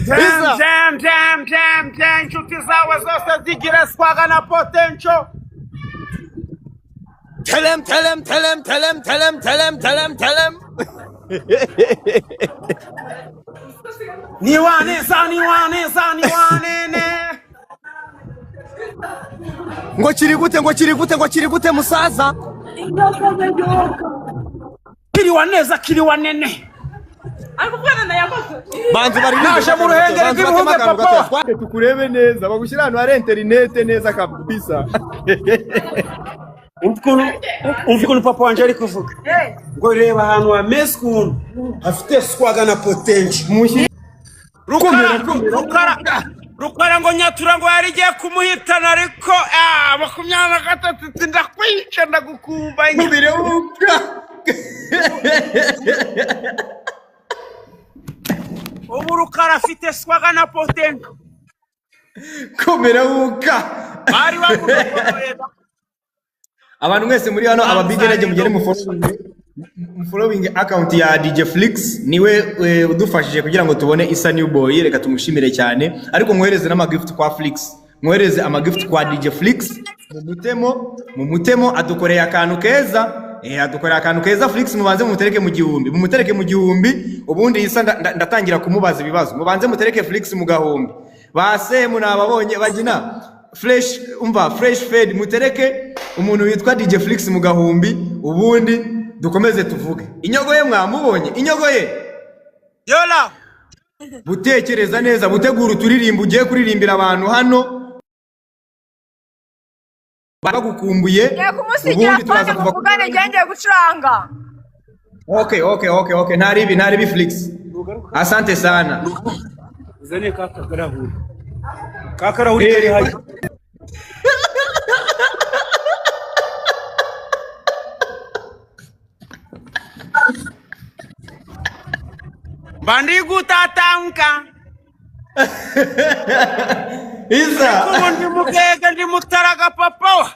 Jam, jam, jam, jam, jam. Inshuti zawe zose zigira swaga na potential. Tell him, tell him, tell him, tell him, tell him, tell him, tell him, tell him. Niwane sa niwane sa niwane ne. Ngo kiri gute, ngo kiri gute, ngo kiri gute musaza? Kiriwa neza, kiriwa nene. Banzu bari Naje mu Ruhengeri rw'ibihugu, papa. Tukurebe neza, bagushyira ahantu hari interinete neza kabisa. Umva ukuntu papa wanje ari kuvuga. Ngo reba ahantu hameze ukuntu hafite swaga na potential. Rukara, Rukara, Rukara ngo nyatura ngo yari igiye kumuhitana ariko 23 ati ndakwica ndagukumbanya. Ubu Rukara afite swaga na potential. Komera wuka. Bari bamurogoye. Abantu mwese muri hano, aba big energy, mugere mu following account ya DJ Flix, niwe udufashije kugira ngo tubone Isa New Boy. Reka tumushimire cyane, ariko mwohereze n'ama gift kwa Flix, mwohereze ama gift kwa DJ Flix, mumutemo adukoreye akantu keza. Adukoreye akantu keza. Flix mubanze mumutereke mu 1000, mumutereke mu 1000, ubundi Isa ndatangira kumubaza ibibazo. Mubanze mutereke Flix mu gahumbi. Ba semu nababonye bagina fresh, umva fresh fed, mutereke umuntu witwa DJ Flix mu gahumbi, ubundi dukomeze tuvuge. Inyogo ye mwamubonye, inyogo ye. Yola. Butekereza neza, butegura uturirimbo ugiye kuririmbira abantu hano bagukumbuye. Ngiye kumusigira Ubundi turaza phone kuva muvugane, ngiye ngiye gucuranga. Okay, ntaribi, ntaribi Flix, asante sana. Uzane ka karahuri. Ka karahuri kari hayi. Bandi gutatanka. Isa. Ubu ndi mugega, ndi mutaraga papa wa.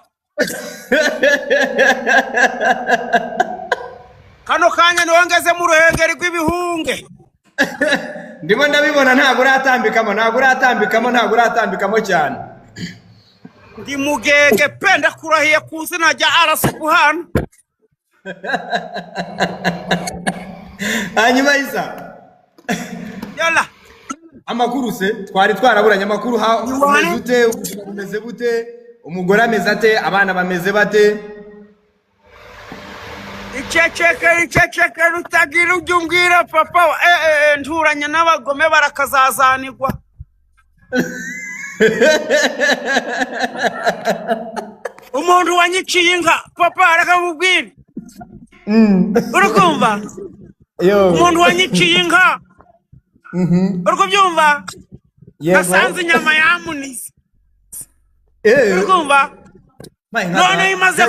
Kano kanya niho ngeze mu Ruhengeri rw'ibihunge. Ndimo ndabibona, ntabwo uratambikamo, ntabwo uratambikamo, ntabwo uratambikamo cyane. Ndi mugege pe, ndakurahiye ku izina rya arasuku hano. Hanyuma Isa. Yola. Amakuru se? Twari twaraburanye. Amakuru ha? Umeze ute? Ubuzima bumeze bute? Umugore ameze ate? Abana bameze bate? Iceceke, iceceke, rutagira ujya umbwira papa wa. Nturanye n'abagome barakazazanirwa. Umuntu wanyiciye inka papa, arakamubwira, uri kumva? Yo. Umuntu wanyiciye inka, uri kubyumva? Yego. Nasanze inyama yamunize. Uri kumva? My nka Noneho imaze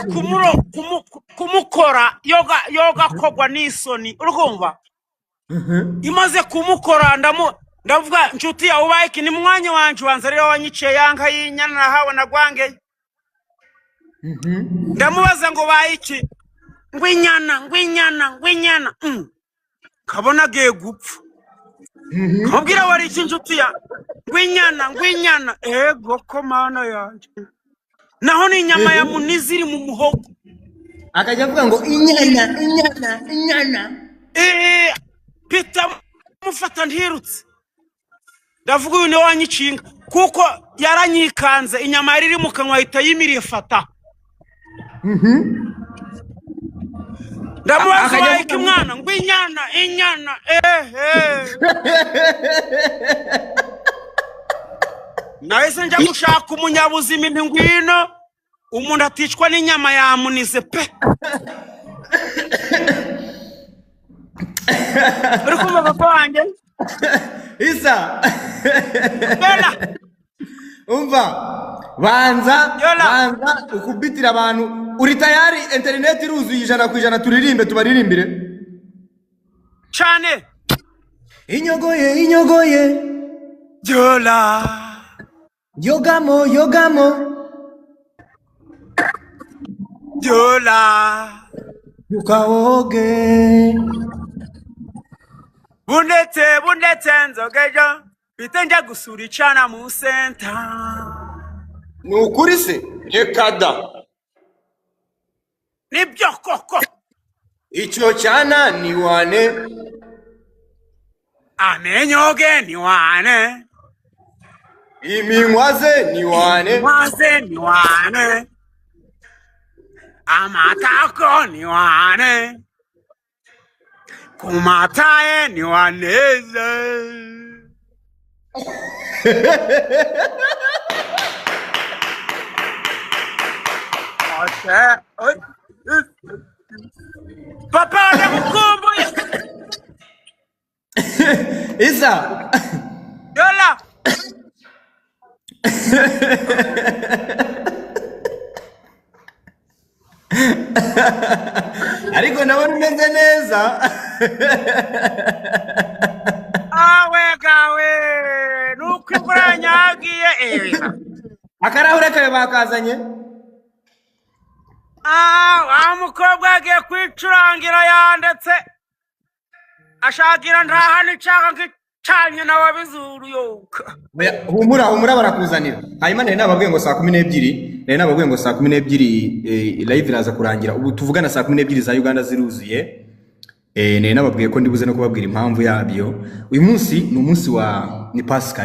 kumukora yoga yoga kogwa n'isoni, uri kumva? Imaze kumukora ndavuga nshuti yawe ubaye iki, ni mwanya wanje wanze rero wanyiciye yanka y'inyana nahawe nagwangeye. Ndamubaza ngo baye iki, ngo inyana, ngo inyana, ngo inyana. Kabona agiye gupfa, kamubwira wari iki nshuti ya, ngo inyana, ngo inyana. Ego ko mana yanjye, naho ni inyama ya munizi iri mu muhogo. Akajya avuga ngo inyana, inyana, inyana. Peter mufata ntirutse, ndavuga uyu niwe wanyicinga kuko yaranyikanze, inyama yari iri mu kanwa ahita yimiriye fata. Ndamubaza Akajya ubaye avuga iki mwana, ngo inyana, inyana, ehe. Nahise njya gushaka umunyabuzima inti ngwino, umuntu aticwa n'inyama yamunize pe. Uri kumva papa wanjye? Isa. Bella. Umva, banza Yola. Banza ukubitira abantu. Uri tayari? Interineti iruzuye 100%, turirimbe, tubaririmbire. Cyane. Inyogoye, inyogoye. Yola. Yogamo, yogamo. Yola. Yukawoge. Bundetse bundetse nzogejo bite njya gusura icana mu senta. Ni ukuri se? Reka da. Nibyo koko. Icyo cyana ni wane. Amenyo ge ni wane. Iminwa ze ni wane. Waze ni wane. Amatako ni wane. Kumataye ni waneze. Papa ndagukumbuye. Isa. Yola. Ariko ndabona umeze neza. Awe gawe nuko imvura yanyagiye. Akarahure kawe bakazanye. Wa mukobwa yagiye kwicurangira yandetse ashagira nta hano icaka nk'icanye n'ababizuru yoka. Humura humura barakuzanira. Hanyuma nari nababwiye ngo saa 12, nari nababwiye ngo saa 12 live iraza kurangira. Ubu tuvugana saa 12 za Uganda ziruzuye. Nari nababwiye ko ndibuze no kubabwira impamvu yabyo. Uyu munsi ni umunsi wa ni Pasika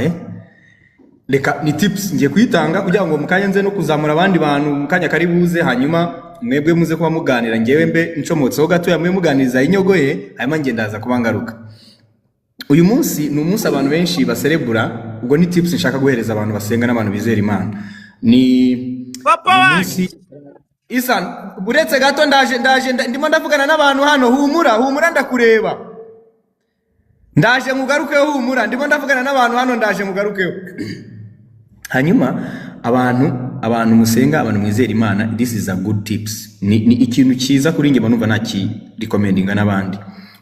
Reka ni tips ngiye kuyitanga kugira ngo mukanya nze no kuzamura abandi bantu mukanya kari buze, hanyuma mwebwe muze kuba muganira, ngewe mbe ncomotseho gatoya mwe muganiriza inyogoye, hanyuma nge ndaza kuba ngaruka. Uyu munsi ni umunsi abantu benshi baserebura, ubwo ni tips nshaka guhereza abantu basenga n'abantu bizera Imana. Ni papa munsi Isa, buretse gato ndaje ndimo ndavugana n'abantu hano, humura humura ndakureba. Ndaje mugarukeho, humura ndimo ndavugana n'abantu hano, ndaje mugarukeho. Hanyuma abantu musenga, abantu mwizera Imana, this is a good tips. Ni ikintu cyiza kuri nge numva naki recommendinga n'abandi.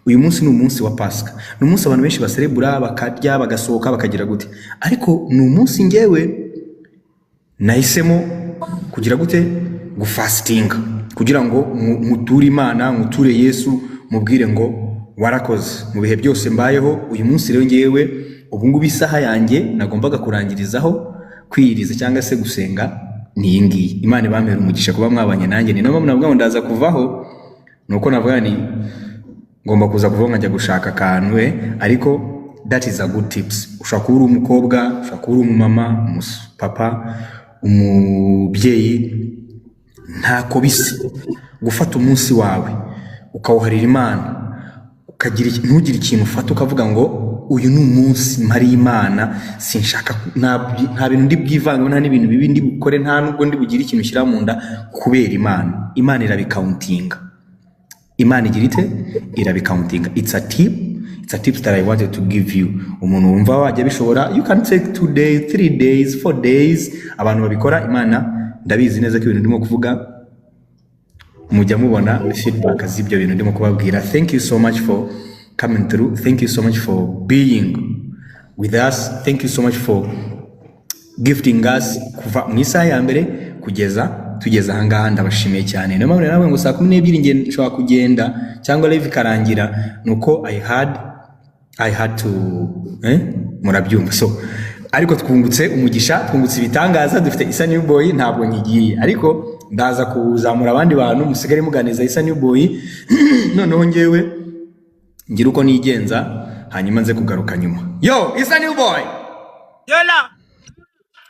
Uyu munsi ni umunsi wa Pasika. Ni umunsi abantu benshi baserebura, bakarya, bagasohoka, bakagira gute. Ariko ni umunsi ngewe nahisemo kugira gute, gufastinga kugira ngo muture Imana, muture Yesu, mubwire ngo warakoze mu bihe byose mbayeho. Uyu munsi rero ngewe ubu ngubu isaha yanjye nagombaga kurangirizaho kwiyiriza cyangwa se gusenga ni iyi ngiyi. Imana ibampere umugisha kuba mwabanye nanjye. Ni nayo mpamvu ndaza kuvaho, nuko navuga ni ngomba kuza kuvaho nkajya gushaka akantu ariko that is a good tips. Ushobora kuba uri umukobwa, ushobora kuba uri umumama, umupapa, umubyeyi, ntako bisa gufata umunsi wawe ukawuharira Imana, ukagira ntugire ikintu ufata ukavuga ngo uyu ni umunsi mpari Imana, sinshaka nta bintu ndi bwivange, nta n'ibintu bibi ndi bukore, nta nubwo ndi bugire ikintu ushyira mu nda kubera Imana. Imana irabikauntinga. Imana igira ite? Irabikauntinga. It's a tip. It's a tip that I wanted to give you. Umuntu wumva wajya bishobora, you can take 2 days, 3 days, 4 days. Abantu babikora, Imana ndabizi neza ko ibintu ndimo kuvuga mujya mubona feedback z'ibyo bintu ndimo kubabwira. Thank you so much for coming through. Thank you so much for being with us. Thank you so much for gifting us kuva mu isaha ya mbere kugeza tugeze aha ngaha. Ndabashimiye cyane. Niyo mpamvu nawe ngo saa 12 nge nshobora kugenda cyangwa live ikarangira, nuko I had to murabyumva. So ariko twungutse umugisha, twungutse ibitangaza, dufite Isa New Boy, ntabwo nkigiye ariko ndaza kuzamura abandi bantu musigare muganiza Isa New Boy. Noneho ngewe ngira uko nigenza hanyuma nze kugaruka nyuma. Yo Isa New Boy. Yola.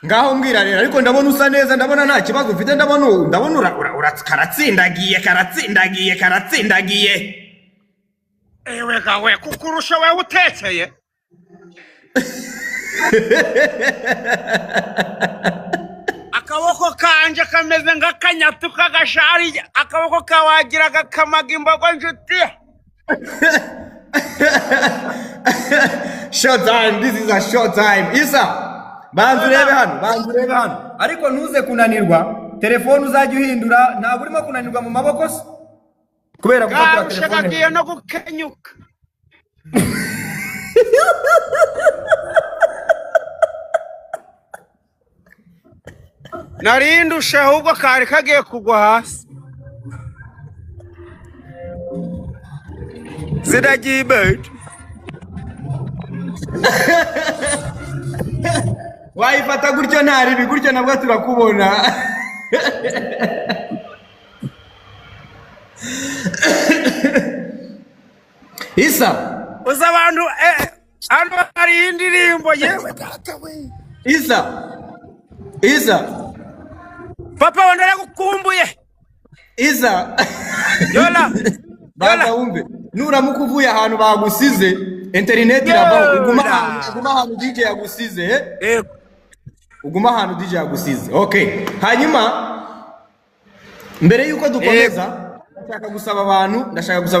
Ngaho mbwira rero, ariko ndabona usa neza, ndabona nta kibazo ufite, ndabona karatsindagiye karatsindagiye karatsindagiye. Ewe gawe kukurusha wewe utekeye. Akaboko kanje kameze nk'akanyatu k'agashari, akaboko kawagira gakamaga imbogo njuti. Short time, this is a short time. Isa, banza urebe hano, banza urebe hano. Ariko ntuze kunanirwa, telefone uzajya uhindura, ntabwo urimo kunanirwa mu maboko se? Kubera gufatira telefone. Kagiye no gukenyuka. Narindushe ahubwo kari kagiye kugwa hasi. Ziragiye bird. Wayifata gutyo nta ribi, gutyo nabwo turakubona. Isa Uzi abantu hano hari indirimbo, yewe data we. Isa, Isa. Papa wa, ndaragukumbuye. Isa. Yola. Baza Yola. wumve, nuramuka uvuye ahantu bagusize, interineti iravaho. Uguma ahantu, uguma ahantu DJ yagusize, eh? Yego. Uguma ahantu DJ yagusize. Okay, hanyuma mbere yuko dukomeza, ndashaka gusaba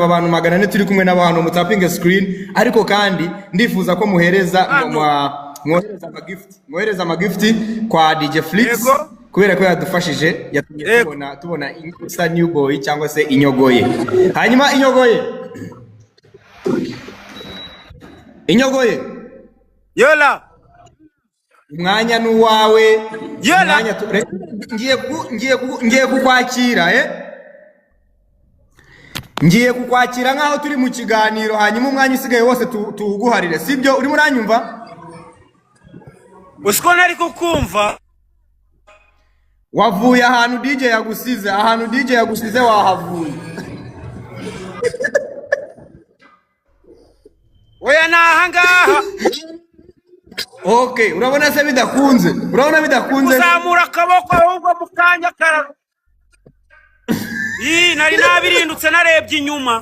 abantu 400 turi kumwe n'abantu mutapinge screen, ariko kandi ndifuza ko muhereza Hano. mwohereza amagift, mwohereza amagift kwa DJ Flix, kubera ko yadufashije, yatumye tubona Isa New Boy cyangwa se Inyogoye. Hanyuma Inyogoye, Inyogoye. Yola. Umwanya ni uwawe. Yola. Umwanya ngiye kukwakira, eh? Ngiye kukwakira nk'aho turi mu kiganiro, hanyuma umwanya usigaye wose tuwuguharire, sibyo? Urimo uranyumva? Usiko nari kukumva. Wavuye ahantu DJ yagusize, ahantu DJ yagusize wahavuye. Oya, ni ahangaha. Okay, urabona se bidakunze? Urabona bidakunze? Kuzamura akaboko ahubwo mu kanya kara. Ii, nari nabirindutse, narebye inyuma.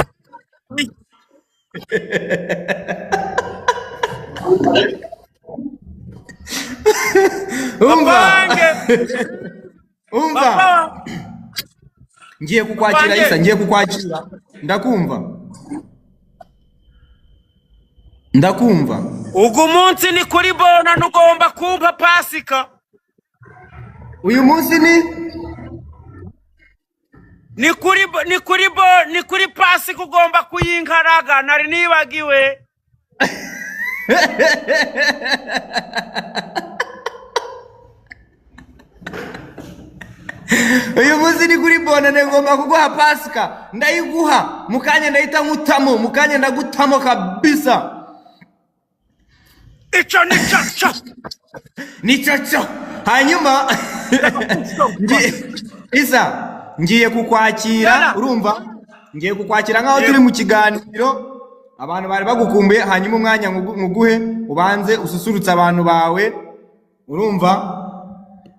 Umva. Wanjye. Umva. Papa. Ngiye kukwakira. Wanjye. Isa, ngiye kukwakira. Ndakumva, ndakumva. Ugu munsi ni kuri bona, ntugomba kumpa pasika. Uyu munsi ni Ni kuri pasika, ugomba kuyinkaraga, nari nibagiwe. Uyu munsi ni kuri bonane, ngomba kuguha pasika. Ndayiguha mu kanya, ndahita nkutamo mu kanya, ndagutamo kabisa. Ico ni cyo cyo. Ni cyo cyo. Hanyuma Isa, ngiye kukwakira. Yala. Urumva, ngiye kukwakira nk'aho turi mu kiganiro, abantu bari bagukumbuye. Hanyuma umwanya nkuguhe ubanze ususurutse abantu bawe, urumva?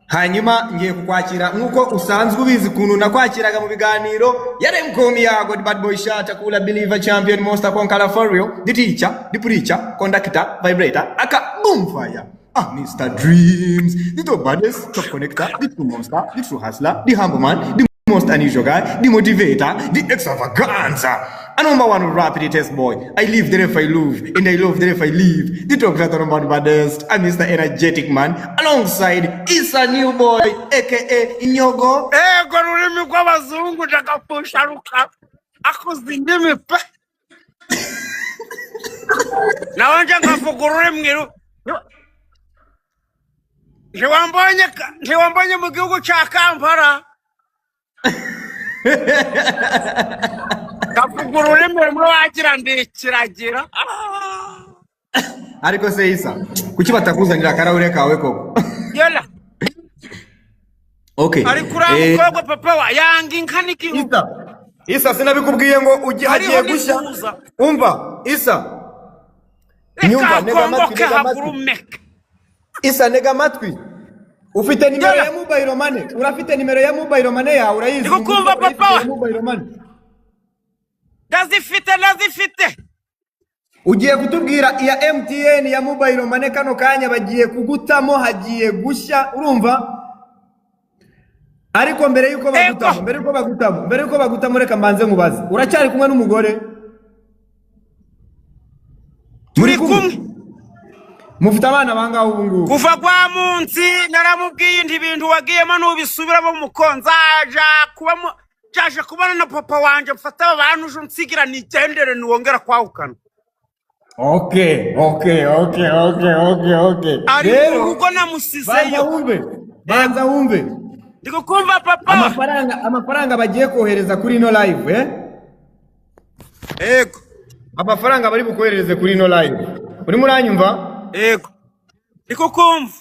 Hanyuma ngiye kukwakira nk'uko usanzwe ubizi ukuntu nakwakiraga mu biganiro. Yaremkomi yago, the bad boy shata kula believer champion monster conqueror for real, the teacher, the preacher, conductor, vibrator, aka boomfire, ah, Mr. Dreams, the top baddest, top connector, the true monster, the true hustler, the humble man, the most unusual guy, the motivator, the extravaganza, a number one rapid test boy. I live the life I love, and I love the life I live. The top shot number one baddest, I'm Mr. Energetic Man, alongside Isa New Boy, aka Inyogo. Ego, rurimi rw'abazungu, ndagapfusha ruka akuze indimi pe, nawe nje nkavuga ururimi ntiwambonye mu gihugu cya Kampala, kavuga ururimi rumwe wagira ndikiragira. Ariko se Isa, kuki batakuzanira akarahure kawe koko? Yola. Okay. Ariko uriya mukobwa, papa wa, yanga inka n'igihugu. Isa, Isa, sinabikubwiye ngo Hariho hagiye gushya? n'ituza. Umva Isa. Reka. Nyumva, ntega amatwi, Kongoke. ntega amatwi. Hagurumeke. Isa, ntega amatwi. Ufite nimero Yola. ya mobile money? Urafite nimero ya mobile money yawe? Urayizi? Ndi kukumva, Urayifite papa wa. ya mobile money? Ndazifite, ndazifite. Ugiye kutubwira iya MTN ya mobile money. Kano kanya bagiye kugutamo, hagiye gushya, urumva? Ariko mbere yuko bagutamo, mbere yuko bagutamo, reka mbanze nkubaze: uracyari kumwe n'umugore? Turi kumwe. Mufite abana bangahe ubu ngubu? Kuva gwa munsi naramubwiye nti ibintu wagiyemo nubisubiramo muko, nzaja kuba njaje kubona na papa wanje, mfata aba bantu uje unsigira nigendere, niwongera kwahukana. Okay. Ari mu Rero rugo. Banza Namusizeyo. wumve, banza wumve. Ndi kukumva, papa. Amafaranga bagiye kohereza kuri ino live, eh? Yego. Amafaranga bari bukoherereze kuri ino live, Urimo uranyumva? Yego, ndiko kumva.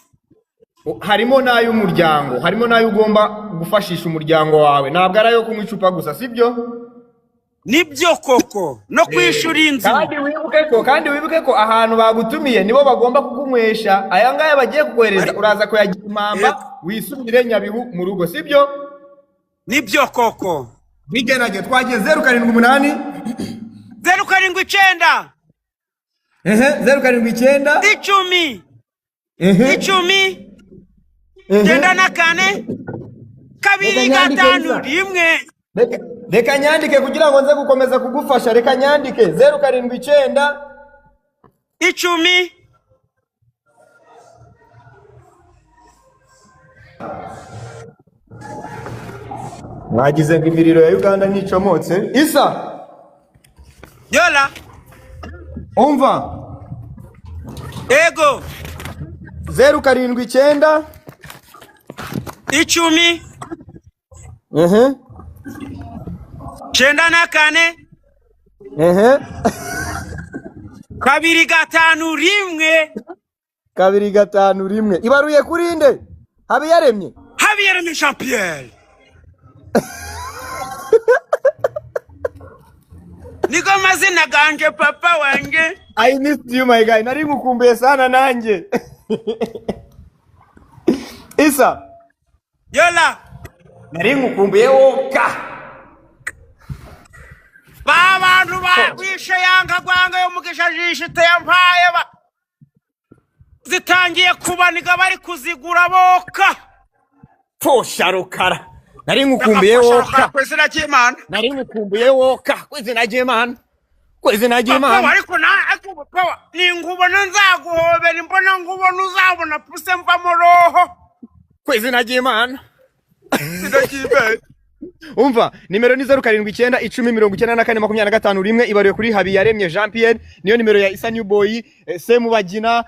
Harimo n'ay'umuryango, harimo n'ayo ugomba gufashisha umuryango wawe, ntabwo ari ayo kunywa icupa gusa, sibyo? Nibyo koko, no kwishura inzu. Kandi wibuke ko ahantu bagutumiye nibo bagomba kukunywesha. Aya ngaya bagiye kukohereza uraza kuyagira impamba, wisubire Nyabihu mu rugo, sibyo? Nibyo koko. Bigenage twagiye: 078. 079. Ehe, 079. 10. Ehe. 10. Ehe. 94, 2. Reka nyandike, 5. Isa. 1. Reka nyandike kugira ngo nze gukomeza kugufasha. Reka nyandike: 079. 10. Mwagize ngo imiriro ya Uganda nticomotse, Isa? Yola. Umva. Ego. 079. 10. Ehe. 94. Ehe. 2, 5, 1. 2, 5, 1. Ibaruye kuri nde? Habiyaremye? Habiyaremye Jean Pierre niko mazina ganje, papa wanje. I missed you, my guy. Nari ngukumbuye sana nanjye, Isa. Yola. Nari ngukumbuye woka. Ba bantu ba wishe yanga gwanga yo mugisha jishite yampaye ba zitangiye kubaniga, bari kuzigura boka. Pfosha Rukara, nari ngukumbuye woka. Ku izina ry'Imana. Nari ngukumbuye woka, ku izina ry'Imana, ku izina Papa. ry'Imana. Ariko na ariko papa, ningubona nzaguhobera, imbona ngubona uzabona puse mvamo roho. Ku izina ry'Imana. Izina ry'Imana. Umva, nimero ni 079 10 94 25 1, ibaruye kuri Habiyaremye Jean Pierre. Niyo nimero ya Isa New Boy, Semubagina,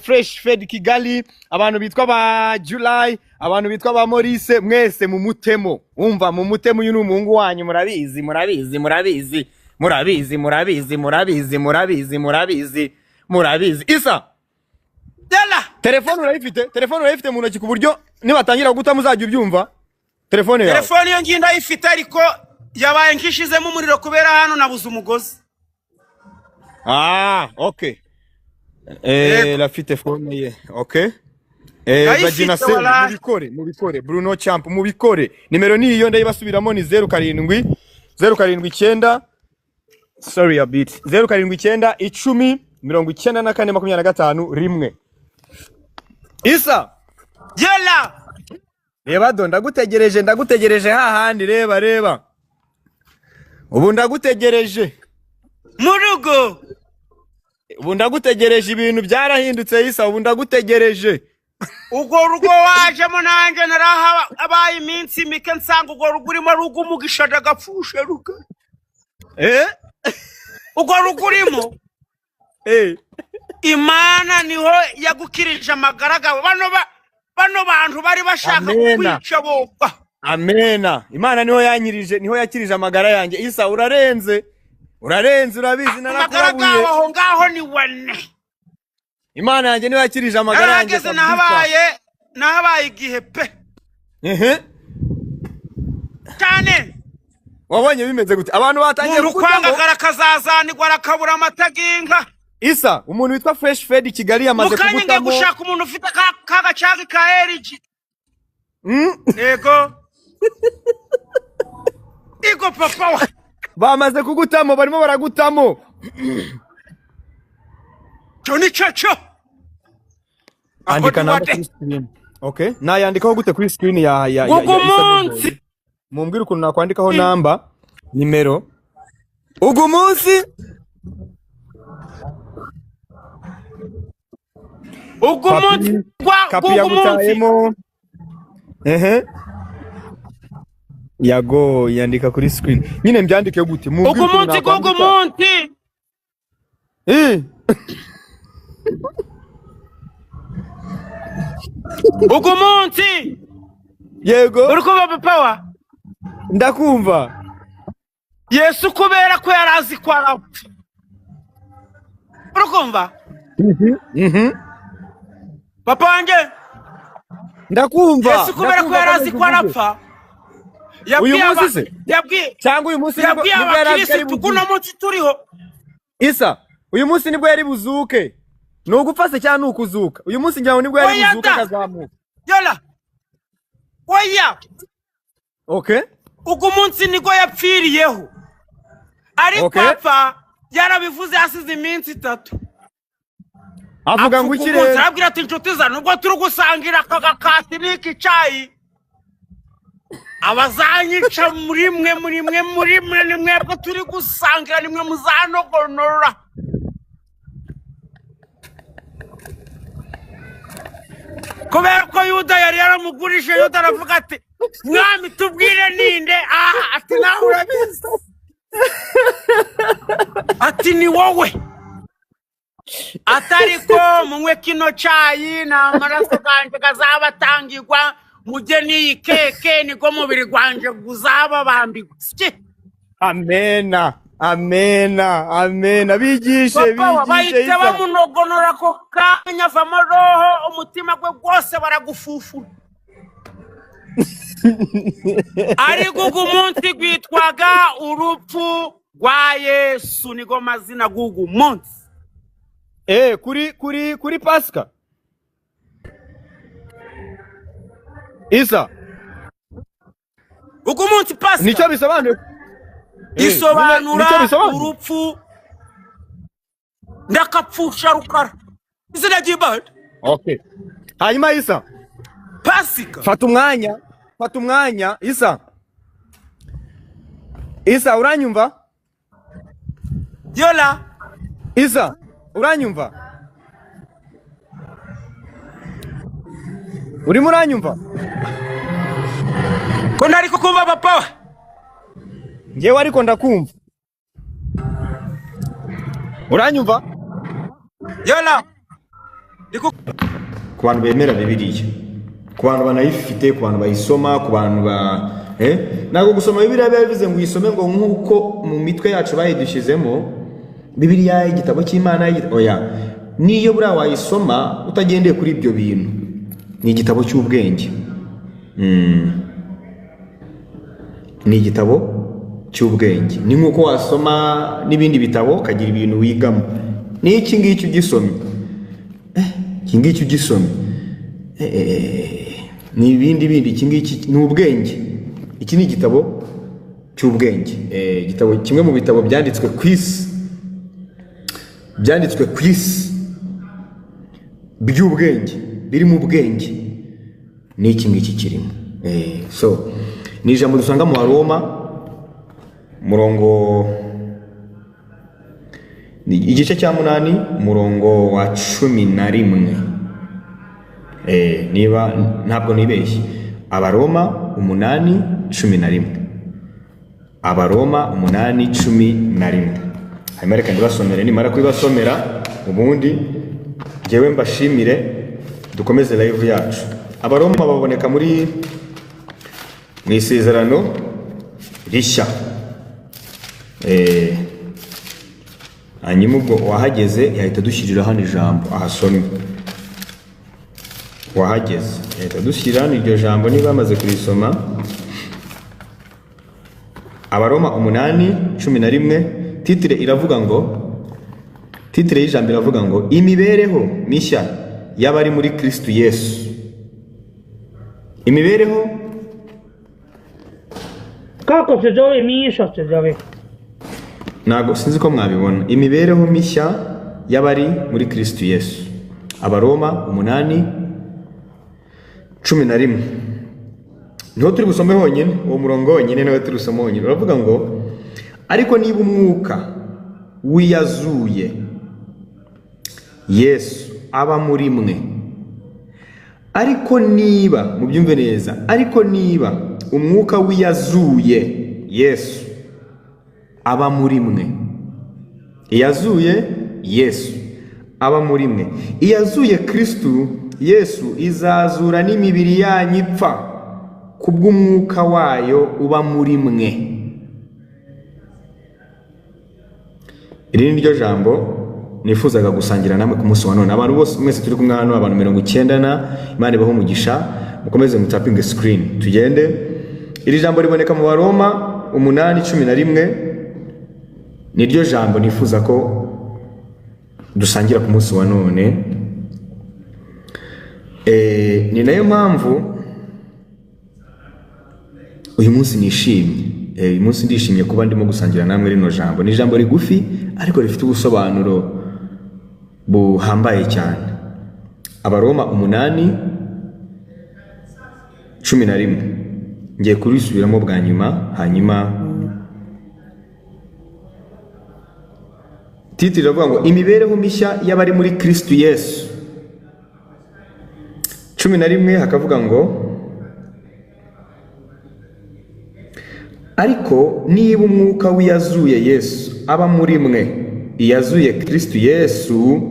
Fresh Fed Kigali, abantu bitwa ba July, abantu bitwa ba Maurice, mwese mumutemo. Umva, mumutemo, uyu ni umuhungu wanyu, murabizi, murabizi, murabizi, murabizi, murabizi, murabizi, murabizi, murabizi, murabizi. Isa. Yola. Telefone urayifite? Telefone urayifite mu ntoki ku buryo nibatangira guta muzajya ubyumva? Telefone yawe. Telefone iyo ngiyo ndayifite, ariko yabaye nkishizemo umuriro kubera hano nabuze umugozi. Ah, okay. Yego. Rafite phone ye. Okay. Ndayifite, Bagina se wallahi. Mubikore, mubikore. Bruno Champ, mubikore. Nimero ni iyo, ndayibasubiramo, ni 07 079, sorry a bit. 079 10 94 25 1. Isa, Yola. reba do, ndagutegereje, ndagutegereje hahandi, reba, reba. Ubu ndagutegereje. Mu rugo. Ubu ndagutegereje, ibintu byarahindutse, Isa, ubu ndagutegereje. Urwo rugo wajemo nanjye narahabaye iminsi mike, nsanga urwo rugo urimo rugo umugisha ndagapfushe ruga. Eh? Urwo rugo urimo, Imana niho yagukirije amagara gawe. Bano bantu bari bashaka Amena. kukwica boba. Amena. Imana niho yanyirije, niho yakirije amagara yanjye. Isa, urarenze. Urarenze, urabizi. Amagara Narakurabuye. gawe aho ngaho ni wane. Imana yanjye niho yakirije amagara yanjye. Narahageze. Kabisa. Nahabaye igihe pe. Ehe. Cyane. Wabonye bimeze gute? Abantu batangiye Umuntu kukutamo. ukwanga arakazazanirwa, arakabura amata g'inka. Isa, umuntu witwa Fresh Fed Kigali yamaze Mu kanya ngiye kugutamo. gushaka umuntu ufite ka gacagi ka erigi. Yego, igo papa wa. Bamaze kugutamo, barimo baragutamo. Cyo ni cyo cyo. Andika Aho namba ni kuri screen. Okay. Nayandikaho gute kuri screen ya Ugu ya Isa munsi. Boy? Mumbwire ukuntu nakwandikaho namba, nimero. Ugu munsi. Ugu munsi gwa Kapi gugu munsi. yagutayemo. Ehe. Yago yandika kuri screen. Nyine mbyandike gute? Mumbwire Ugu ukuntu munsi gugu nakwandika. munsi. Ugu munsi. Yego. Uri kumva, papa wa? Ndakumva. Yesu kubera ko yari azi ko arapfa. Urukumva? Papa wanjye Ndakumva. Yesu kubera ko yari azi ko arapfa, Uyu yabwiye munsi aba- se? yabwiye Cyangwa uyu munsi nibwo yabwiye nibwo yari azi ko ari abakirisitu kuno buzuke. munsi turiho. Isa, uyu munsi nibwo yari buzuke. Ni ugupfa se cyangwa ni ukuzuka? Uyu munsi ngira ngo nibwo yari Oya buzuke da. akazamuka. Yola, oya. Okay? Ugu munsi niko yapfiriyeho, ariko Okay. apfa yarabivuze yasize iminsi 3. Avuga ngo Apfa iki ugu munsi, rero? arabwira ati inshuti za nubwo turi gusangira aka gakati n'iki cayi, abazanyica muri mwe muri mwe muri mwe ni mwebwe turi gusangira, ni mwe muzanogonora. Kubera ko Yuda yari yaramugurije, Yuda aravuga ati mwami tubwire ninde? Ah, ati nawe urabizi, ati ni wowe. Atari ko munywe kino cayi ni amaraso ganje gazabatangirwa, mujye n'iyi keke niko mubiri gwanje guzababambirwa. Siki? Amena. Amena. Amena. Bigishe, Papa bigishe bahita Isa. bamunogonora ako kanya, avamo roho, umutima gwe gwose baragufufura. Ariko ugu munsi gwitwaga urupfu rwa Yesu, nigo mazina g'ugu munsi. Kuri Pasika. Isa, Ugu munsi Pasika nicyo bisobanuye. isobanura nicyo bisobanuye. urupfu ndakapfusha Rukara, izina ry'Imana. Okay. Hanyuma Isa, Pasika. fata umwanya, fata umwanya Isa. Isa uranyumva? Yola. Isa uranyumva? Urimo uranyumva? Ko ntari kukumva papa we. Njyewe ariko ndakumva. Uranyumva? Yola. Ku bantu bemera Bibiliya, ku bantu banayifite, ku bantu bayisoma, ku bantu ba ntabwo gusoma Bibiliya biba bivuze ngo uyisome ngo nk'uko mu mitwe yacu bayidushyizemo Bibiliya igitabo cy'Imana, oya, niyo buriya wayisoma utagendeye kuri ibyo bintu, ni igitabo cy'ubwenge. Ni igitabo cy'ubwenge, ni nk'uko wasoma n'ibindi bitabo ukagira ibintu wigamo. N'iki ngiki ugisomye, iki ngiki ugisomye, ni ibindi bindi, iki ngiki ni ubwenge. Iki ni igitabo cy'ubwenge, igitabo kimwe mu bitabo byanditswe ku isi, byanditswe ku isi by'ubwenge, biri mu bwenge, ni iki ngiki kirimo. So ni ijambo dusanga mu Baroma murongo igice cya 8 umurongo wa 11. Niba ntabwo nibeshye, Abaroma 8:11. Abaroma 8:11. Hanyuma reka ndibasomere, nimara kubibasomera ubundi njyewe mbashimire dukomeze live yacu. Abaroma baboneka muri mu isezerano rishya. Hanyuma ubwo wahageze yahita dushyirira hano ijambo ahasomye. Wahageze yahita dushyirira hano iryo jambo niba bamaze kurisoma. Abaroma 8:11, titire iravuga ngo, titire y'ijambo iravuga ngo imibereho mishya y'abari muri Kristo Yesu. Imibereho Kako se zove Miša se zove. Ntabwo sinzi ko mwabibona. Imibereho mishya y'abari muri Kristo Yesu. Abaroma 8:11. Niho turi busome honyine, uwo murongo wonyine niho turi busome honyine. Uravuga ngo ariko niba umwuka wiyazuye Yesu aba muri mwe, ariko niba mubyumve neza, ariko niba umwuka wiyazuye Yesu aba muri mwe, iyazuye Yesu aba muri mwe, iyazuye Kristo Yesu izazura n'imibiri yanyu ipfa kubw'umwuka wayo uba muri mwe. Iri ni ryo jambo nifuzaga gusangira namwe ku munsi wa none. Abantu bose mwese turi kumwe hano, abantu 90 na Imana ibahe umugisha, mukomeze mutapinge screen tugende. Iri jambo riboneka mu Baroma 8:11, niryo jambo nifuza ko dusangira ku munsi wa none. Ni nayo mpamvu uyu munsi nishimye. Uyu munsi ndishimye kuba ndimo gusangira namwe rino jambo. Ni ijambo rigufi ariko rifite ubusobanuro buhambaye cyane. Abaroma 8:11, ngiye kurisubiramo bwa nyuma. Hanyuma titire iravuga ngo imibereho mishya y'abari muri Kristo Yesu. 11 hakavuga ngo ariko niba umwuka w'iyazuye Yesu aba muri mwe, iyazuye Kristo Yesu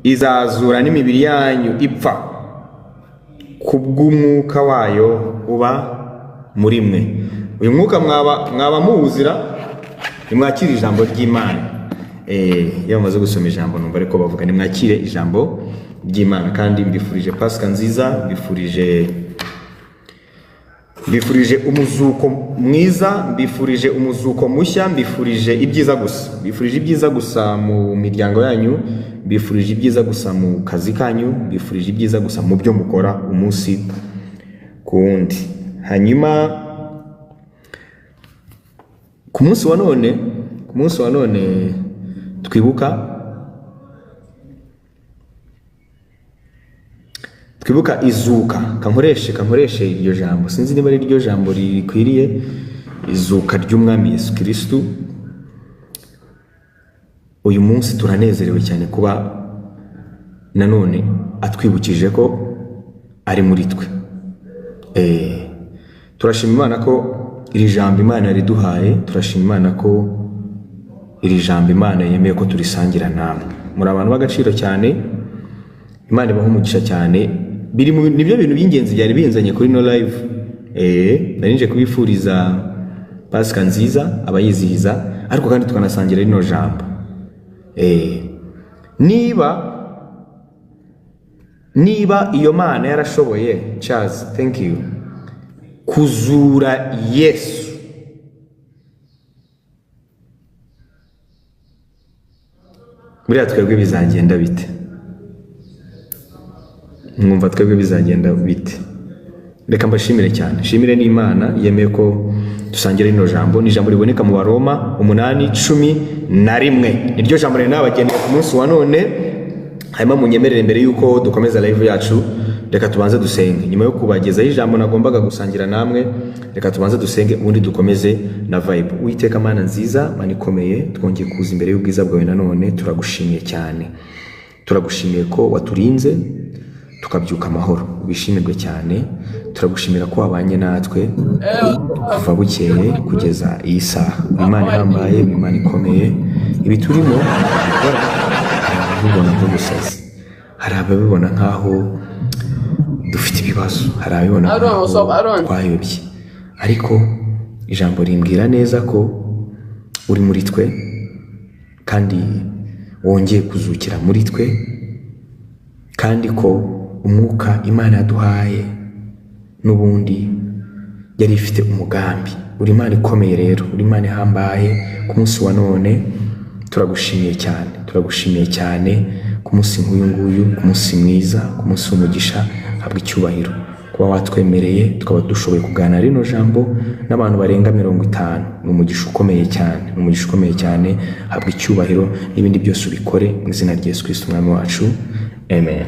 izazura n'imibiri yanyu ipfa kubw'umwuka wayo uba muri mwe. Uyu mwuka mwaba muwuzira nimwakire ijambo ry'Imana. Iyo bamaze gusoma ijambo numva ariko bavuga nimwakire ijambo ry'Imana. Kandi mbifurije Pasika nziza, mbifurije umuzuko mwiza, mbifurije umuzuko mushya, mbifurije ibyiza gusa, mbifurije ibyiza gusa mu miryango yanyu, mbifurije ibyiza gusa mu kazi kanyu, mbifurije ibyiza gusa mu byo mukora umunsi ku wundi. Hanyuma ku munsi wa none twibuka izuka. Kankoreshe iryo jambo, sinzi niba ari iryo jambo rikwiriye, izuka ry'Umwami Yesu Kristo. Uyu munsi turanezerewe cyane kuba nanone atwibukije ko ari muri twe. Turashima Imana ko iri jambo Imana riduhaye, turashima Imana ko iri jambo Imana yemeye ko turisangira namwe. Muri abantu b'agaciro cyane, Imana ibaha umugisha cyane. Biri nibyo bintu by'ingenzi byari binzanye kuri no live. Narinje kubifuriza Pasika nziza abayizihiza, ariko kandi tukanasangira rino jambo. Niba iyo Mana yarashoboye, Charles, thank you, kuzura Yesu, buriya twebwe bizagenda bite? Mwumva twebwe bizagenda bite? Reka mbashimire cyane, shimire n'Imana yemeye ko dusangira rino jambo. Ni ijambo riboneka mu Baroma 8:11, niryo jambo rero nabageneye ku munsi wa none. Hanyuma munyemerere mbere yuko dukomeza live yacu, reka tubanze dusenge. Nyuma yo kubagezaho ijambo nagombaga gusangira namwe, reka tubanze dusenge ubundi dukomeze na vibe. Uwiteka Mana nziza, Mana ikomeye, twongeye kuza imbere y'ubwiza bwawe nanone, turagushimiye cyane. Turagushimiye ko waturinze tukabyuka amahoro, ubishimirwe cyane. Turagushimira ko wabanye natwe kuva bukeye kugeza iyi saha. Imana ihambaye, Imana ikomeye, ibi turimo gukora hari ababibona nk'ubusazi, hari ababibona nk'aho dufite ibibazo, hari ababibona nk'aho twayobye, ariko ijambo rimbwira neza ko uri muri twe kandi wongeye kuzukira muri twe, kandi ko umwuka Imana yaduhaye n'ubundi yari ifite umugambi. Uri Imana ikomeye rero, uri Imana ihambaye. Ku munsi wa none turagushimiye cyane, turagushimiye cyane ku munsi nk'uyu nguyu, ku munsi mwiza, ku munsi w'umugisha. Habwa icyubahiro kuba watwemereye tukaba dushoboye kuganira rino jambo n'abantu barenga 50. Ni umugisha ukomeye cyane, ni umugisha ukomeye cyane. Habwa icyubahiro n'ibindi byose ubikore mu izina rya Yesu Kristo Umwami wacu, amen.